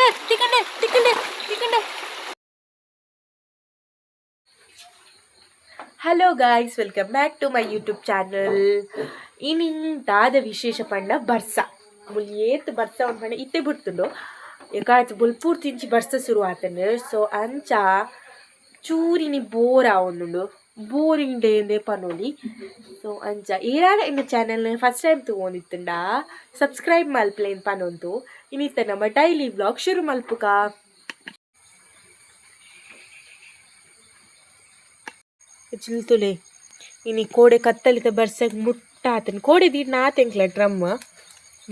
ತಿಕ್ಕಂಡೆ ತಿಕ್ಕಂಡೆ ತಿಕ್ಕಂಡೆ ತಿಕ್ಕಂಡೆ. Hello guys, welcome back to my YouTube channel. ಇನಿ ದಾದ ವಿಶೇಷ ಪಂಡ ಬರ್ಸ. ಮುಲ್ ಏತ್ ಬರ್ಸ ಉಂಡು ಪಂಡ ಇತ್ತೆ ಬುಡ್ತುಂಡು. ಏಕಾತ್ ಬೊಲ್ಪೂರ್ ತಿಂಚಿ ಬರ್ಸ ಶುರು ಆತಂಡ್. ಸೊ ಅಂಚ ಚೂರಿನಿ ಬೋರ್ ಆವೊಂದುಂಡು, ಬೋರಿಂಗ್ ಡೇ ಇಂದೇ ಪನೊಲಿ. ಸೊ ಅಂಚ ಏರಾಡ ಎನ್ನ channel first time ತೂವೊಂದಿತ್ತುಂಡ subscribe ಮಲ್ಪುಲೆ ಪನೊಂದು ಇನಿತ್ತ ನಮ್ಮ ಡೈಲಿ ವ್ಲಾಗ್ ಶುರು ಮಲ್ಪುಗ. ತುಲೆ ಇನಿ ಕೋಡೆ ಕತ್ತಲಿತ ಬರ್ಸಗ್ ಮುಟ್ಟ ಆತನ. ಕೋಡೆ ದೀಡ್ ನಾತೆಂಕ್ಲ ಡ್ರಮ್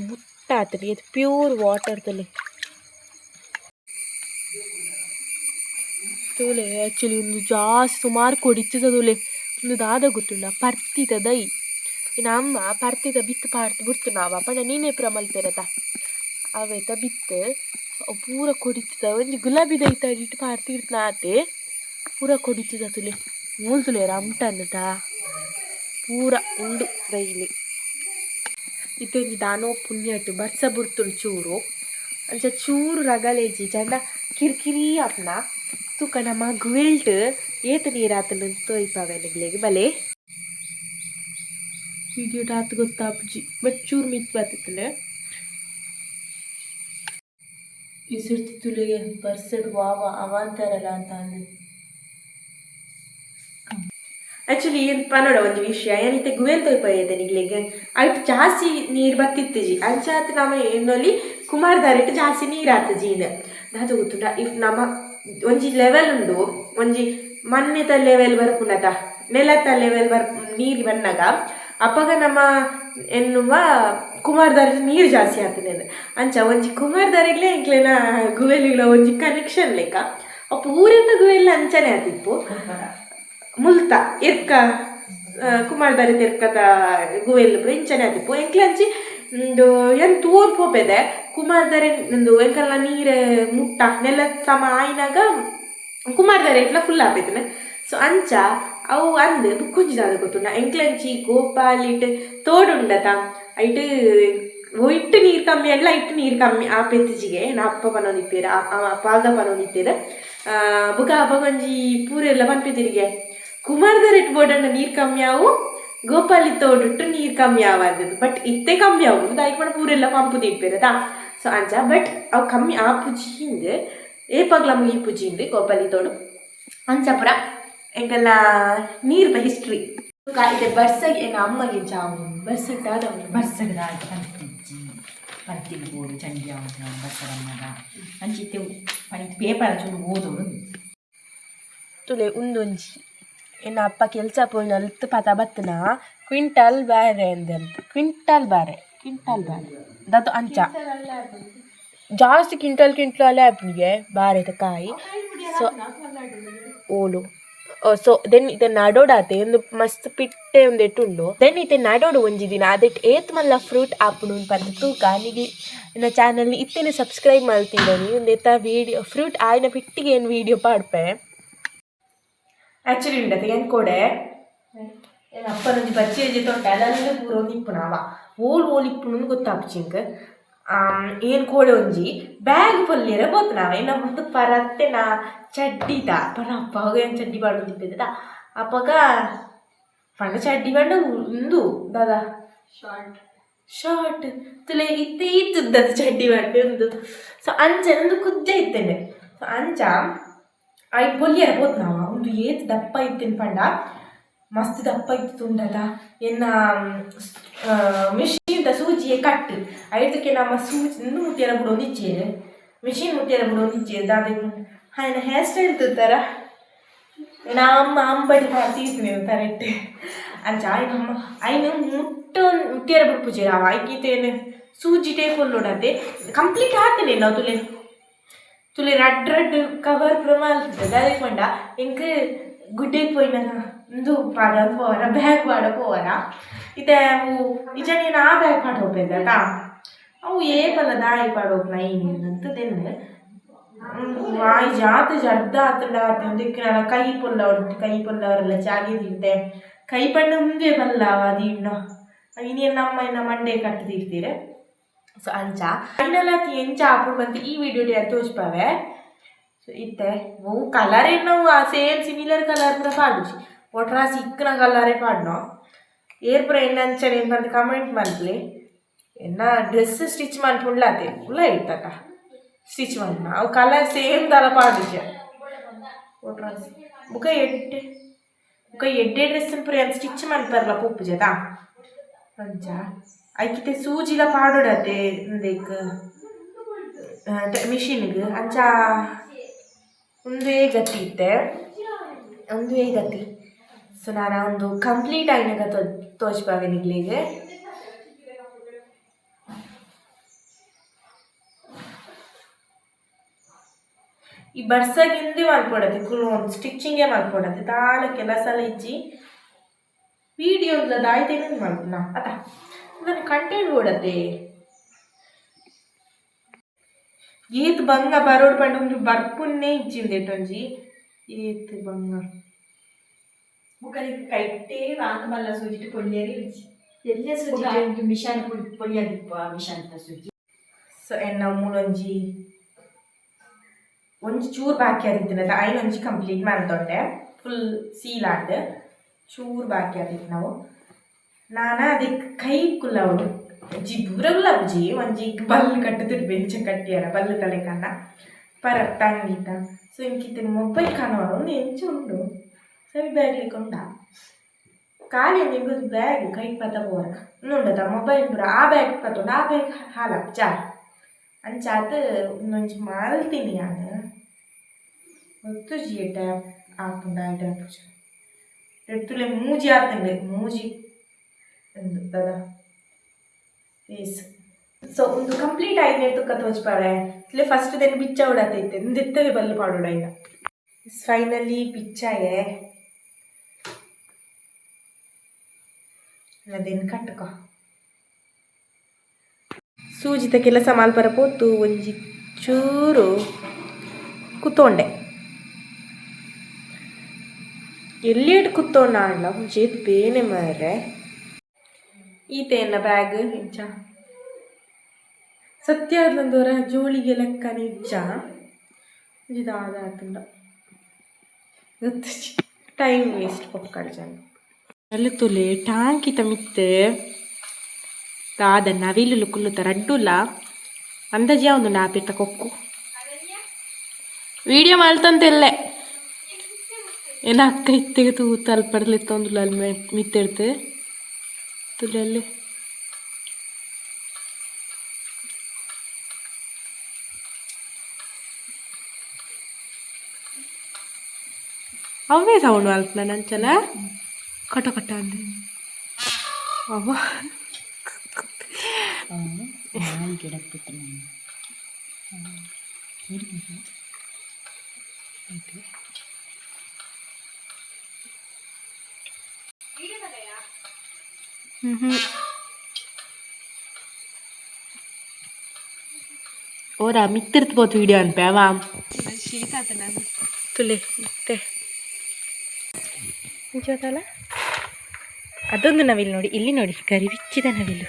ಮುಟ್ಟ ಆತನ. ಇದು ಪ್ಯೂರ್ ವಾಟರ್. ತುಲೆ ತೂಲೆ, ಆಕ್ಚುಲಿ ಉಂದು ಜಾಸ್ತಿ ಸುಮಾರು ಕೊಡಿತದ. ತುಲೆ, ಉಂದು ದಾದ ಗೊತ್ತುಂಡ? ಪರ್ತಿದ ದೈ. ಇನ್ನು ಅಮ್ಮ ಪರ್ತಿದ ಬಿತ್ತು ಪಾಡ್ದು ಬುಡ್ತು ನಾವ ಪಂಡ ನೀನೇ ಪೂರ ಮಲ್ಪೆರತ ಅವೇತ ಬಿತ್ತು. ಅವು ಪೂರ ಕೊಡಿತದ. ಒಂಜಿ ಗುಲಾಬಿ ದೈತ ಅಡಿಟ್ ಪಾಡ್ದು ಆತೆ, ಪೂರ ಕೊಡಿತದ. ತುಲೆ, ಮೂಲು ತುಲೆ, ರಮ್ಟನ್ನುಟ ಪೂರ ಉಂಡು ದೈಲಿ. ಇತ್ತೆ ದಾನೋ ಪುಣ್ಯಟ್ ಬರ್ಸ ಬುಡ್ತುಂಡು ಚೂರು. ಅಂಚ ಚೂರು ರಗಲೇಜಿ ಜಂಡ ಕಿರಿಕಿರಿ ಆಪುನ. ತೂಕ, ನಮ್ಮ ಗುವೆಲ್ಟ್ ಏತ್ ನೀರಾತುಂಡು ತೋಯಿಪಾವೆ ನಿಗ್ಲೆಗ್ ಬಲೆ. ವಿಡಿಯೋ ಆತ್ ಗೊತ್ತಾಪುಜಿ, ಬಟ್ ಚೂರು ಮಿತ್ ಬತ್ತಿತ್ತುಂಡು. ಈ ಸರ್ತಿ ತುಲೆಗೆ ಬರ್ಸಡ್ ವಾವ ಅವಾಂತರಲ ಅಂತ ಅಂದು. ಆಕ್ಚುಲಿ ಏನ್ ಪನೋಡ ಒಂಜಿ ವಿಷಯ ಏನಿತ್ತೆ ಗುವೆಲ್ ತೋಯ್ಪಯ್ಯದೆ ನಿಗ್ಲೆಗ್. ಐಟ್ ಜಾಸ್ತಿ ನೀರು ಬತ್ತಿತ್ತಿಜಿ. ಅಂಚಾತ್ ನಮ ಎನ್ನೊಲಿ ಕುಮಾರಧಾರೆಟ್ ಜಾಸ್ತಿ ನೀರು ಆತಜಿ. ಇನ್ ದಾದ ಗೊತ್ತುಂಡ? If ನಮ ಒಂಜಿ ಲೆವೆಲ್ ಉಂಡು, ಒಂಜಿ ಮಣ್ಣೆತ ಲೆವೆಲ್ ಬರ್ಪುಂಡತ, ನೆಲತ ಲೆವೆಲ್ ಬರ್ ನೀರು ಬನ್ನಗ ಅಪಗ ನಮ್ಮ ಎನ್ನುವ ಕುಮಾರಧಾರೆ ನೀರು ಜಾಸ್ತಿ ಆತನೆ. ಅಂಚ ಒಂಜಿ ಕುಮಾರಧಾರೆಗ್ಲೇ ಎಂಕ್ಲೆನ ಗುವೆಲಿಗ್ಲ ಒಂಜಿ ಕನೆಕ್ಷನ್ ಲೆಕ್ಕ. ಅಪ್ಪ ಊರಿಂದ ಗುವೆಲ್ ಅಂಚನೆ ಆತಿಪ್ಪು. ಮುಲ್ತ ಎರ್ಕ ಕುಮಾರಧಾರೆ ತೆರ್ಕದ ಗುವೆಲ್ ಪೂರ ಇಂಚನೆ ಆತಿಪ್ಪು. ಎಂಕ್ಲೆ ಅಂಚಿ ಉಂದು ಏನ್ ತೂವೊಂದು ಪೋಪೆದೆ ಕುಮಾರಧಾರೆ. ಉಂದು ಎಂಕಲ್ನ ನೀರು ಮುಟ್ಟ ನೆಲ ಸಮ ಆಯಿನಾಗ ಕುಮಾರಧಾರೆ ಇಟ್ಲ ಫುಲ್ ಆಪೆತ್ನ. ಸೊ ಅಂಚ ಅವು ಅಂದ್. ಬುಕ್ಕೊಂಜಿ ದಾದ ಗೊತ್ತುಂಡ? ಎಂಕ್ಲಂಚಿ ಗೋಪಾಲಿಟ್ ತೋಡುಂಡತ, ಐಟ್ ಒಯ್ಟ್ ನೀರು ಕಮ್ಮಿ ಅಲ್ಲ, ಐಟ್ ನೀರು ಕಮ್ಮಿ ಆಪೆತ್ತಿಜಿಗೆ. ನಾ ಅಪ್ಪ ಪನೊಂದಿತ್ತೆರ್, ಅಪ್ಪಾಗ ಪನೊಂದಿತ್ತೆರ್. ಬುಕ ಅಪಗ ಒಂಜಿ ಪೂರೆಲ್ಲ ಪನ್ಪೆತಿರಿಗೆ, ಕುಮಾರಧಾರೆಟ್ ಬೋಡಂಡ ನೀರು ಕಮ್ಮಿ ಆವು, ಗೋಪಾಲಿ ತೋಡುಟ್ಟು ನೀರು ಕಮ್ಮಿ ಆವಾದದ್ದು. ಬಟ್ ಇತ್ತೆ ಕಮ್ಮಿ ಆವು ದಾಯ್ಕ್ ಪಂಡ ಪೂರೆಲ್ಲ ಪಂಪು ದೀಡ್ಪೆರತಾ. ಸೊ ಅಂಚ. ಬಟ್ ಅವು ಕಮ್ಮಿ ಆಪುಜಿ ಹಿಂದ್, ಏಪಗ್ಲ ಮುಗಿಪುಜಿ ಹಿಂದ್ ಗೋಪಾಲಿ ತೋಡು. ಅಂಚ ಪುರ ಎಂಕಲ್ನ ನೀರ್ದ ಹಿಸ್ಟ್ರಿ. ಇತ್ತೆ ಬರ್ಸಗ್ ಎನ್ನ ಅಮ್ಮಗೆ ಚಾವು ಬರ್ಸಗ್ ದಾದ ಉಂಡು? ಬರ್ಸಗ್ ದಾದ ಪಂತಿಜ್ಜಿ, ಪಂತಿಗ್ ಬೋಡು ಚಂಡಿ ಆವೊಡು ಬರ್ಸಡನ್ನಗ. ಅಂಚಿತ್ತೆ ಪನಿ ಪೇಪರ್ ಚೂರು ಓದೊಡು. ತುಲೆ, ಉಂದೊಂಜಿ ಎನ್ನ ಅಪ್ಪ ಕೆಲಸ ಪೋಯಿನ ಅಲ್ತ್ ಪತ ಬತ್ತನ ಕ್ವಿಂಟಲ್ ಬಾರೆ ಅಂದಂತ. ಕ್ವಿಂಟಲ್ ಬಾರೆ, ಕ್ವಿಂಟಲ್ ಬಾರೆ ದತ್ತು. ಅಂಚ ಜಾಸ್ತಿ ಕ್ವಿಂಟಲ್ ಕ್ವಿಂಟಲ್ ಆಪುನಿಗೆ ಬಾರೆದ ಕಾಯಿ. ಸೊ ಓಲು ಸೊ then ಇತ್ತೆ ನಡೋಡಾತೆ. ಒಂದು ಮಸ್ತ್ ಪಿಟ್ಟೆ ಒಂದೆಟ್ಟು ಉಂಡು. Then ಇತ್ತೆ ನಡೋಡು ಒಂಜಿ ದಿನ ಅದೆಟ್ ಏತ್ ಮಲ್ಲ ಫ್ರೂಟ್ ಆಪುಂಡು ಪಂದ್ ತೂಕ. ನಿಗ್ಲಿ ಎನ್ನ ಚಾನಲ್ ಇತ್ತೆನೆ ಸಬ್ಸ್ಕ್ರೈಬ್ ಮಲ್ತಿಡನಿ. ಉಂದೆತ ವೀಡಿಯೋ ಫ್ರೂಟ್ ಆಯ್ನ ಪಿಟ್ಟಿಗೆ ಏನು ವೀಡಿಯೋ ಪಾಡ್ಪೆ. ಆಕ್ಚುಲಿ ಉಂಡತೆ ಏನ್ ಕೋಡೆ ಎನ್ನ ಅಪ್ಪನೊಂಜಿ ಬಚ್ಚೆಜಿ ತೊಟ್ಟೆ ಅದಲ್ಲೇ ಪೂರ ಒಂದು ಇಪ್ಪುನವ. ಓಲ್ ಓಲ್ ಇಪ್ಪುನು ಗೊತ್ತಾಪುಜಿ ಎಂಕ್. ಏನ್ ಕೋಡೆ ಒಂಜಿ ಬ್ಯಾಗ್ ಪೊಲ್ಯರ ಪೋತುನವ. ಎನ್ನ ಮುಟ್ಟು ಪರತ್ತೆ ನಾ ಚಡ್ಡಿದ ಪಂಡ ಅಪ್ಪಗ ಏನ್ ಚಡ್ಡಿ ಪಾಡೊಂದಿಪ್ಪೆದ ಅಪಗ ಪಂಡ ಚಡ್ಡಿ ಪಂಡ ಉಂದು ದಾದ ಶಾರ್ಟ್. ಶಾರ್ಟ್. ತುಲೆ, ಇತ್ತೆ ಈತುದ್ದದ ಚಡ್ಡಿ ಪಂಡ ಉಂದು. ಸೊ ಅಂಚ ಉಂದು ಕುಜ್ಜ ಇತ್ತೇನೆ. ಸೊ ಅಂಚ ಐಟ್ ಪೊಲ್ಯರ ಪೋತುನವ. ಉಂದು ಏತ್ ದಪ್ಪ ಇತ್ತೇನೆ ಪಂಡ ಮಸ್ತ್ ದಪ್ಪ ಇತ್ತು ತುಂಡದ. ಎನ್ನ ಮಿಷಿನ್ ಸೂಜಿಯೇ ಕಟ್ ಐತಕ್ಕೆ ನಮ್ಮ ಸೂಜಿ ಉಂದು ಮುಟ್ಟಿಯರ ಬಿಡೋದು ಇಚ್ಚೇರು, ಮಿಷಿನ್ ಮುಟ್ಟಿಯರ ಬಿಡೋದು ಇಚ್ಚೇರು. ದಾದ ಹಾಯನ ಹೇರ್ ಸ್ಟೈಲ್ ತೂತಾರ? ನಮ್ಮ ಅಂಬಡಿ ಮಾಡ್ತೀರ್ತೀನಿ ತರೆಟ್. ಅಂಚ ಆಯ್ನ ಅಮ್ಮ ಐನು ಮುಟ್ಟ ಮುಟ್ಟಿಯರ ಬಿಡ್ಪುಜೇರು. ಅವ ಐಕಿತೇನು ಸೂಜಿ ಟೇಪ್ ನೋಡತ್ತೆ ಕಂಪ್ಲೀಟ್ ಆತನೆ. ನಾವು ತುಲೆ ತುಲೆ, ರಡ್ ರಡ್ ಕವರ್ ಪೂರ ಮಲ್ತದೆ. ದಾದಕ್ ಪಂಡ ಎಂಕ್ ಗುಡ್ಡೆಗ್ ಪೋಯಿನಾಗ ಉಂದು ಪಾಡೊಂದು ಪೋವರ, ಬ್ಯಾಗ್ ಪಾಡ ಪೋವರ. ಇತ್ತೆ ಅವು ಇಜ್ಜಂಡ ಏನ್ ಆ ಬ್ಯಾಗ್ ಪಾಡ್ ಪೋಪೆದ. ಅವು ಏಪಲ ದಾಯಿ ಪಾಡೋಪುನ ಅಂತ ದೆನ್ನ್ ಆಯ್ ಜಾತ ಅರ್ಧ ಆತುಂಡ ಆತೆ. ಉಂದೆಕ್ ನನ ಕೈ ಪೊಲ್ಲ ಉಂಟು, ಕೈ ಪೊಲ್ಲವರೆಲ್ಲ ಜಾಗೆ ದೀಡ್ತೆ. ಕೈ ಪಂಡ ಉಂದುವೆ ಬಲ್ಲ ಅವ ದೀಡ್ನ. ಇನಿ ನಮ್ಮ ಇನ್ನ ಮಂಡೆ ಕಟ್ಟು ದೀಡ್ತೀರ. ಸೊ ಅಂಚ ಫೈನಲ್ ಆತ್ ಎಂಚ ಆಪುಂಡು ಬಂದು ಈ ವಿಡಿಯೋ ಅಂತ ತೋಜ್ಪಾವೆ. ಸೊ ಇತ್ತೆ ಅವು ಕಲರ್ ಏನು ಸೇಮ್ ಸಿಮಿಲರ್ ಕಲರ್ ಪೂರ ಪಾಡುಜಿ, ಒಟ್ರಾಸಿ ಇಕ್ಕನ ಕಲರೇ ಪಾಡ್ನೋ. ಏರ್ ಪೂರ ಎನ್ನ ಅಂಚನೆ ಬಂದು ಕಮೆಂಟ್ ಮಲ್ಪಲೆ. ಎನ್ನ ಡ್ರೆಸ್ ಸ್ಟಿಚ್ ಮನ್ಪುಂಡ್ಲಾತೆ ಉಲ್ಲ ಇತ್ತತ ಸ್ಟಿಚ್ ಮಲ್ಪುನ ಅವು ಕಲರ್ ಸೇಮ್ ದಾಲ ಪಾಡುಜ ಒಟ್ರಾಸಿ. ಬುಕ ಎಡ್ಡೆ ಬುಕ ಎಡ್ಡೆ ಡ್ರೆಸ್ ಪೂರ ಸ್ಟಿಚ್ ಮನ್ಪರ್ಲ ಪೊಪ್ಪುಜದ ಅಂಚ. ಐಕಿತೆ ಸೂಜಿಲ ಪಾಡೋಡತೆ ಇಂದೆಕ್ ಮಿಷಿನ್ಗ್ ಅಂಚ. ಉಂದುವೇ ಗತಿ ಇತ್ತೆ, ಉಂದುವೇ ಗತಿ. ಸೊ ನಾನು ಒಂದು ಕಂಪ್ಲೀಟ್ ಆಯ್ನಾಗ ತೋಜ್ಪಾವೆ ನಿಗ್ಲಿಗೆ. ಈ ಬರ್ಸಾಗಿಂದೆ ಮಲ್ಪೊಡತೆ ಕುಲು ಒಂದು ಸ್ಟಿಚಿಂಗೇ ಮಲ್ಪೊಡತೆ ದಾಲ ಕೆಲಸ ಎಲ್ಲ ಇಜ್ಜಿ. ವಿಡಿಯೋ ದಾಯ್ತೇನೆ ಮಲ್ಪುನ ಅತ್ತ ನನ್ನ ಕಂಟೆಂಟ್ ಓಡತೆ. ಏತ್ ಬಂಗ ಬರೋಡು ಪಂಡ ಒಂಜಿ ಬರ್ಪುನ್ನೇ ಇಜ್ಜಿ ಒಂಜಿ ಏತ್ ಬಂಗ. ಬೊಕ್ಕ ಕೈಟೇ ವಾಂಕ ಮಲ್ಲ ಸೂಜಿಟ್ ಪೊಳ್ಳಿಯರಿ ಇಜ್ಜಿ. ಎಲ್ಲ ಸೂಜಿ. ಮಿಷನ್ ಪೊಳ್ಳಿಯದಿಪ್ಪ ಮಿಷನ್ ಸೂಜಿ. ಸೊ ಎನ್ನ ಮೂಲೊಂಜಿ ಒಂಜಿ ಚೂರು ಬಾಕಿ ಆದಿತ್ತಿನ ಐನ್ ಒಂಜಿ ಕಂಪ್ಲೀಟ್ ಮಲ್ತೊಂಡೆ. ಫುಲ್ ಸೀಲ್ ಆಂಡ್, ಚೂರು ಬಾಕಿ ಆದಿತ್ತು. ನಾವು ನಾನ ಅದಕ್ಕೆ ಕೈ ಕುಲ್ಲವಡು ಜಿ ಪೂರ ಬುಜಿ ಒಂಜಿ ಬಲ್ಲು ಕಟ್ಟುತ್ತಿಟ್ಟು ಬೆಂಚ ಕಟ್ಟಿಯಾರ ಬಲ್ಲು ತಲೆ ಕನ್ನ ಪರ ತಂಗಿತ. ಸೊ ಇಂಕಿತ್ತಿನ ಮೊಬೈಲ್ ಕಾಣುವ ಒಂದು ಎಂಚ ಉಂಡು ಸರಿ ಬ್ಯಾಗ್ ಉಂಡ ಖಾಲಿ ನಿಂಗು ಬ್ಯಾಗ್ ಕೈ ಪತ್ತ ಪೋರ ಉಂಡತ ಮೊಬೈಲ್ ಪೂರ ಆ ಬ್ಯಾಗ್ ಪತ್ತುಂಡು, ಆ ಬ್ಯಾಗ್ ಹಾಲಪ್ ಚಾರ್ ಅಂಚಾತ್. ಒಂಜಿ ಮಾಲ್ತೀನಿ ಯಾನ್ ಗೊತ್ತುಜಿ ಟ್ಯಾಪ್ ಆಪುಂಡ ಟ್ಯಾಪ್ ಎತ್ತುಲೆ ಮೂಜಿ ಆತಂಡು ಮೂಜಿ ಉಂದು ದಾದ ಫೇಸ್. ಸೊ ಒಂದು ಕಂಪ್ಲೀಟ್ ಆಯ್ತು ತುಕ್ಕ ತೋಜ್ಪಾವೆ. ಇಲ್ಲೇ ಫಸ್ಟ್ ದೆನ್ ಬಿಚ್ಚ ಉಡತೈತೆ ಇಂದೆತ್ತವೆ ಬಲ್ಲು ಪಾಡೋಡ ಈಗ. ಫೈನಲಿ ಬಿಚ್ಚಾಯೆ. ಅದೇನು ಕಟ್ಟುಕೋ ಸೂಜಿತ ಕೆಲಸ ಮಲ್ಪರ ಪೋತು ಒಂಜಿ ಚೂರು ಕುತ್ತೋಂಡೆ. ಎಲ್ಲಿಡ್ ಕುತ್ತೋಂಡ ಆಂಡ ಒಂಜೇತ್ ಬೇನೆ ಮಾರ್ರೆ. ಈತ ಎನ್ನ ಬ್ಯಾಗ್ ಇಂಚ ಸತ್ಯ ಆದ್ಲಂದವರ ಜೋಳಿಗೆ ಲೆಕ್ಕ ನಿಜ ಒಂಜಿ ದಾದ ಆತುಂಡ ಟೈಮ್ ವೇಸ್ಟ್ ಪೊಕ್ಕಡ್ ಜನ ಅಲ್ಲಿ ತುಲೆ ಟಾಂಕಿತ ಮಿತ್ತು ದಾದ ನವಿಲು ಕುಲ್ಲುತ ರಡ್ಡುಲ ಅಂದಾಜಿ ಒಂದು ನಾಪಿತ್ತ ಕೊಕ್ಕು ವಿಡಿಯೋ ಮಲ್ತಂತೆಲ್ಲೆ. ಏನ ಅಕ್ಕ ಇತ್ತೆಗೆ ತೂತು ಅಲ್ಪ ಅಲ್ಲಿ ಮಿತ್ತೆಡ್ತು ತುಲೆ. ಅವೇ ಸೌಂಡ್ ಮಲ್ಪುನ ಅಂಚಲ ಕಟ ಕಟ ಅಂದೆ ಅವ. ಗಿಡಕ್ಕೆ. ಓರ ಮಿತ್ತಿರ್ತು ಪೋತು ವಿಡಿಯೋ ಅನ್ಪೆ ಅವ ತುಲೆ ಮತ್ತೆ ನಿಜವಾದಲ್ಲ. ಅದೊಂದು ನವಿಲು ನೋಡಿ, ಇಲ್ಲಿ ನೋಡಿ, ಕರಿಬಿಚ್ಚಿದ ನವಿಲು.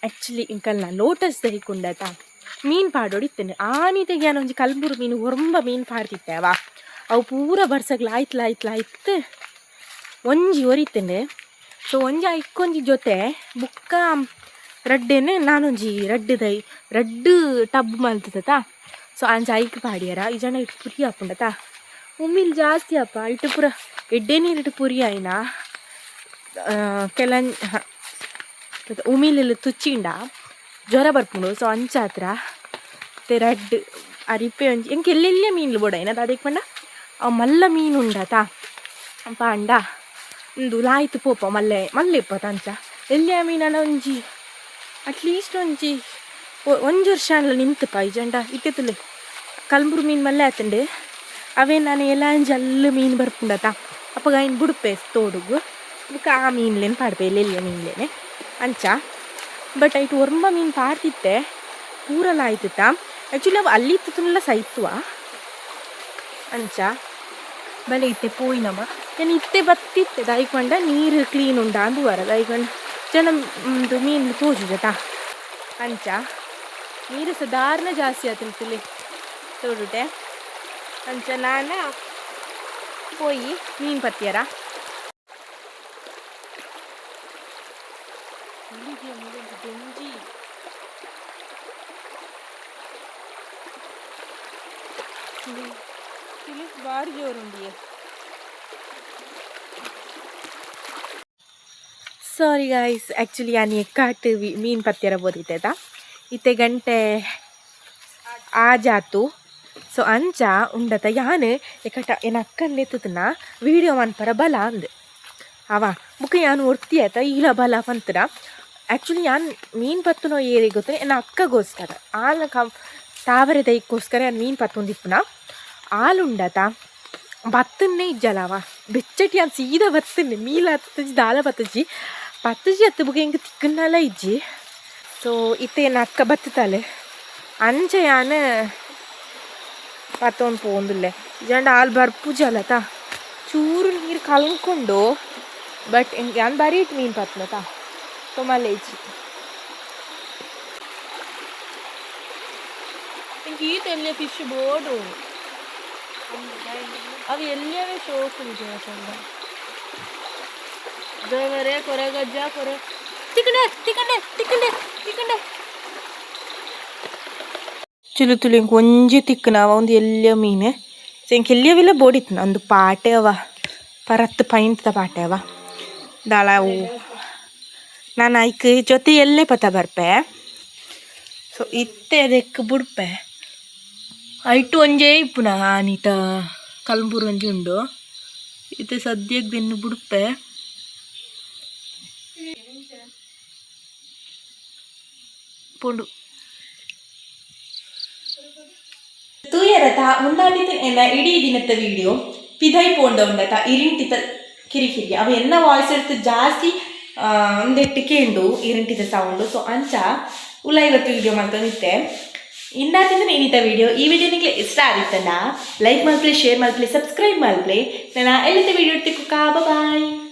ಆ್ಯಕ್ಚುಲಿ ಇಂಕಲ್ನ ಲೋಟಸ್ ದಹಿಕುಂಡತ ಮೀನು ಪಾಡೋಡಿತ್ತೇನೆ. ಆನಿತೆಗೆ ಒಂಜಿ ಕಲ್ಬುರು ಮೀನು ಒರಂಬ ಮೀನು ಪಾಡ್ತಿತ್ತೆ ಅವ. ಅವು ಪೂರ ಬರ್ಸಗ್ಲ ಆಯ್ತಲ ಆಯ್ತಲ ಆಯ್ತು ಒಂಜಿ ಒರಿತೇನೆ. ಸೊ ಒಂಜಿ ಐಕ್ಕೊಂಜಿ ಜೊತೆ ಬುಕ್ಕ ರಡ್ಡೆನೆ ನಾನೊಂಜಿ ರಡ್ಡು ದೈ ರಡ್ಡು ಟಬ್ ಮಲ್ತದ. ಸೊ ಅಂಚ ಐಕ್ ಪಾಡಿಯರ ಈ ಜನ ಇಟ್ಟು ಪುರಿ ಆಪುಂಡತ ಉಮ್ಮಿಲ್ ಜಾಸ್ತಿ ಅಪ್ಪ ಇಟ್ಟು ಪೂರ ಎಡ್ಡೆ ನೀರಿಟ್ಟು ಪುರಿ ಆಯ್ನ ಕೆಲ ಉಮಿಲ್ ತುಚ್ಚಿಂಡ ಜ್ವರ ಬರ್ಪುಂಡು. ಸೊ ಅಂಚಾತ್ರ ಮತ್ತೆ ರಡ್ಡ್ ಅರಿಪೆ ಒಂಜಿ ಎಂಕ್ ಎಲ್ಲೆಲ್ಲೇ ಮೀನ್ಲು ಬೋಡಾಯ್ನ ಅದಕ್ಕೆ ಪಂಡ ಅವು ಮಲ್ಲ ಮೀನು ಉಂಡತ ಪಾಂಡ ಉಂದು ಲಾಯ್ತು ಪೋಪ ಮಲ್ಲೆ ಮಲ್ಲೆ ಇಪ್ಪತ್ತ ಅಂಚ. ಎಲ್ಲಿಯ ಮೀನನ ಒಂಜಿ ಅಟ್ಲೀಸ್ಟ್ ಒಂಜಿ ಒಂಜಿ ವರ್ಷ ಅಲ್ಲ ನಿಂತುಪ ಇಜಂಡ ಇತ್ತೆ ತುಲೆ ಕಲ್ಬುರು ಮೀನು ಮಲ್ಲೆ ಆತಂಡೆ. ಅವೇ ನಾನು ಎಲ್ಲ ಅಂಜಿ ಮೀನು ಬರ್ಪುಂಡತ ಅಪ್ಪಗ ಐನ್ ಬುಡುಪೆ ತೋಡುಗು ಬುಕ್ಕ ಆ ಮೀನ್ಲೇನು ಪಾಡ್ಪೆ ಎಲ್ಲೆಲ್ಲಿಯ ಮೀನ್ಲೇನೆ ಅಂಚ. ಬಟ್ ಐಟ್ ಒರ್ಂಬ ಮೀನು ಪಾಡ್ತಿತ್ತೆ ಪೂರಲ ಆಯ್ತಿತ್ತ. ಆ್ಯಕ್ಚುಲಿ ಅವು ಅಲ್ಲಿ ಇತ್ತಲ್ಲ ಸೈತ್ವ ಅಂಚ. ಬಲೆ ಇತ್ತೆ ಪೋಯಿನಮ ಯಾನ್ ಇತ್ತೆ ಬತ್ತಿತ್ತೆ ದಾಯಿಕೊಂಡ ನೀರು ಕ್ಲೀನ್ ಉಂಡಾ ಅಂದು ವರ ದಾಯಿಕೊಂಡ ಜನ ಉಂದು ಮೀನು ತೋಜುಜತಾ ಅಂಚ ನೀರು ಸದಾರ್ನ ಜಾಸ್ತಿ ಆತಿರ್ತಲೆ ತೋಡುಟೆ. ಅಂಚ ನಾನ ಪೋಯಿ ಮೀನು ಪತ್ತಿಯರ. ದೊಂಜಿ ಬಾರಿ ಜೋರುಂಡಿಯೇ. ಸಾರಿ ಗಾಯ್ಸ್, ಆ್ಯಕ್ಚುಲಿ ಯಾನ್ ಎಕ್ಕಾಟ್ ಮೀನು ಪತ್ತಿಯರ ಬೋದಿತ್ತೆದ ಇತ್ತೆ ಗಂಟೆ ಆಜಾತು. ಸೊ ಅಂಚ ಉಂಡತ ಯಾನ್ ಎಕಟ ಎನ್ನ ಅಕ್ಕನ್ ಲೆತ್ತುನ ವೀಡಿಯೋ ಮನ್ಪರ ಬಲ ಅಂದ್ ಅವ ಬುಕ್ಕ ಯಾನ್ ಒರ್ತಿ ಆಯ್ತಾ ಈಲ ಬಲ ಪಂತನ. ಆ್ಯಕ್ಚುಲಿ ಯಾನ್ ಮೀನು ಪತ್ತುನೋ ಏರಿಗೆ ಗೊತ್ತ ಎನ್ನ ಅಕ್ಕಗೋಸ್ಕರ ಆಲ್ನ ಕಂ ತಾವರೆ ದೈಕ್ಕೋಸ್ಕರ ಯಾನ್ ಮೀನು ಪತ್ತೊಂದಿಪ್ಪುನ ಆಲುಂಡತ ಬತ್ತನ್ನೇ ಇಜ್ಜಲವ ಬೆಚ್ಚಟಿ ಯಾನ್ ಸೀದಾ ಬತ್ತನ್ನೆ ಮೀಲ ಹತ್ತುಜಿ ದಾಲ ಬತ್ತುಜಿ ಪತ್ತುಜಿ ಅತ್ತು ಬುಕ್ಕ ಎಂಕ್ ತಿಕ್ಕುನಲ ಇಜ್ಜಿ. ಸೊ ಇತ್ತೆ ಎನ್ನ ಅಕ್ಕ ಬತ್ತುತ್ತಾಳೆ ಅಂಚ ಯಾನ್ ಪತ್ತೊಂದು ಪೋಂದುಲ್ಲೆ ಇಜ್ಜಾಂಡ ಆಲ್ ಬರ್ಪುಜಲತ ಚೂರು ನೀರು ಕಲ್ಕೊಂಡು ಬಟ್ ಯಾನ್ ಬಾರಿ ಮೀನು ಪತ್ನತ ಸೊ ಮಲ್ಲೆ ಇಜ್ಜಿ. ಎಂಕ್ ಈತ್ ಎಲ್ಯ ಫಿಶ್ ಬೋಡು ಅವು ಎಲ್ಲಿಯವೇ ಶೋಕು ನಿಜ ದೇವರೇ ಕೊರಗಜ್ಜ ಕೊರ ತಿಕ್ಕಂಡೆ ತಿಕ್ಕಂಡೆ ತಿಕ್ಕಂಡೆ ತಿಕ್ಕಂಡೆ ಚುಲು ತುಳು ಇಂಕ್ ಒಂಜಿ ತಿಕ್ಕುನ ಅವ ಒಂದು ಎಲ್ಯ ಮೀನು. ಸೊ ಎಂಕ್ ಎಲ್ಯವಿಲ್ಲ ಬೋಡಿತ್ತು ಒಂದು ಪಾಟೆ ಅವ ಪರತ್ತು ಪೈಂಟ್ದ ಪಾಟೆ ಅವ ದಾಳ ಅವು ನಾನು ಐಕ್ ಜೊತೆ ಎಲ್ಲೇ ಪತ ಬರ್ಪೆ. ಸೊ ಇತ್ತೆ ಅದಕ್ಕೆ ಬುಡ್ಪೆ ಐಟು ಒಂಜೇ ಇಪ್ಪುನ ಆನಿತ ಕಲ್ಬೂರು ಒಂಜಿ ಉಂಡು ಇತ್ತೆ ಸದ್ಯಕ್ಕೆ ಬೆನ್ನು ಬುಡ್ಪೆ. ಪೋಂಡು ತೂಯರತ ಉಂದಾಟಿತ ಎನ್ನ ಇಡೀ ದಿನದ ವಿಡಿಯೋ ಪಿದೈ ಪೋಂಡ ಉಂಡತ ಇರಿಂಟಿತ ಕಿರಿಕಿರಿ ಅವ ಎನ್ನ ವಾಯ್ಸ್ ಇರ್ತು ಜಾಸ್ತಿ ಒಂದೆಟ್ಟು ಕೇಂಡು ಇರಿಂಟಿತ ಸೌಂಡು. ಸೊ ಅಂಚ ಉಲ್ಲ ಇವತ್ತು ವಿಡಿಯೋ ಮಲ್ತೊಂದಿತ್ತೆ ಇಂದಾತಿಂದ ಏನಿತ ವಿಡಿಯೋ. ಈ ವಿಡಿಯೋ ನಿಮಗೆ ಇಷ್ಟ ಆಗಿತ್ತಲ್ಲ ಲೈಕ್ ಮಲ್ಪ್ಲೆ, ಶೇರ್ ಮಲ್ಪ್ಲೆ, ಸಬ್ಸ್ಕ್ರೈಬ್ ಮಲ್ಪ್ಲೆ. ನಾನು ಎಲ್ಲಿದ್ದ ವಿಡಿಯೋ ಇಡ್ತಿಕ್ಕಾ. ಬಾಯ್.